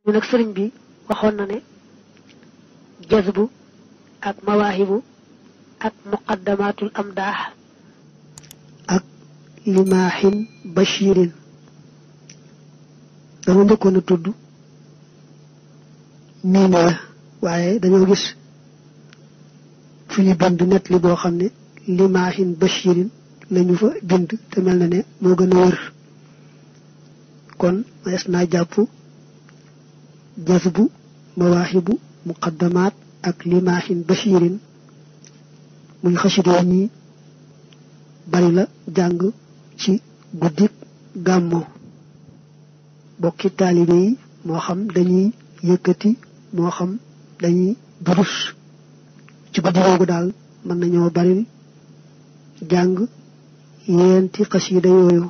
ñu nag sëriñ bi waxoon na ne jazbu ak mawaahibu ak muqaddamatul amdaax ak limaahin bashirin dama njëkkoon a tudd miin la waaye dañoo gis fi ñu bind net li boo xam ne limaahin bashirin lañu fa bind te mel na ne moo gën a wër kon maes naa jàpp jazbu mawaahibu muqaddamaat ak limaahin bashirin muy xasida ñi bari la jàng ci guddik gàmmo bokki taalibe yi moo xam dañuy yëkkati moo xam dañuy durus ci guddi googu daal mën nañoo bari jàng yeenti xasida yooyu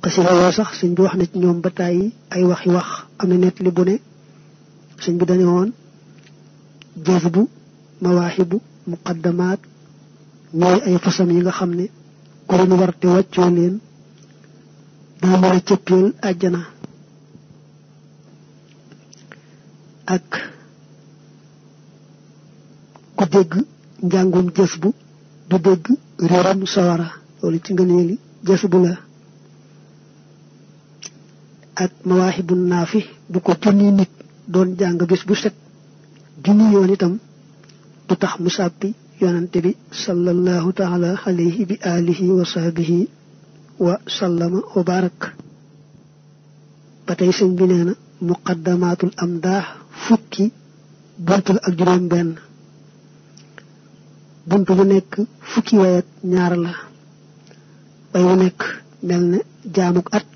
xasida yoo sax sëñ bi wax na ci ñoom ba tàyyi ay waxi wax am na nett li bu ne sëñ bi dañu woon jazbu mawaahibu muqaddamaat ñooy ay fasam yi nga xam ne ku leen war te wàccoo leen dana mën a cëppeel àjjana ak ku dégg njàngum jazbu du dégg réeram sawara loolu ci ngëneeli jazbu la ak mawaahibu naafi bu ko junni nit doon jàng bis bu set junni yoon itam du tax mu sàppi yonante bi sallallahu taala alayhi bi alihi wa sahbihi wa sallama wa barak ba tey sëñ bi nee na muqaddamatul amdaax fukki buntul ak juróom benn bunt bu nekk fukki way ak ñaar la way wu nekk mel ne jaamuk at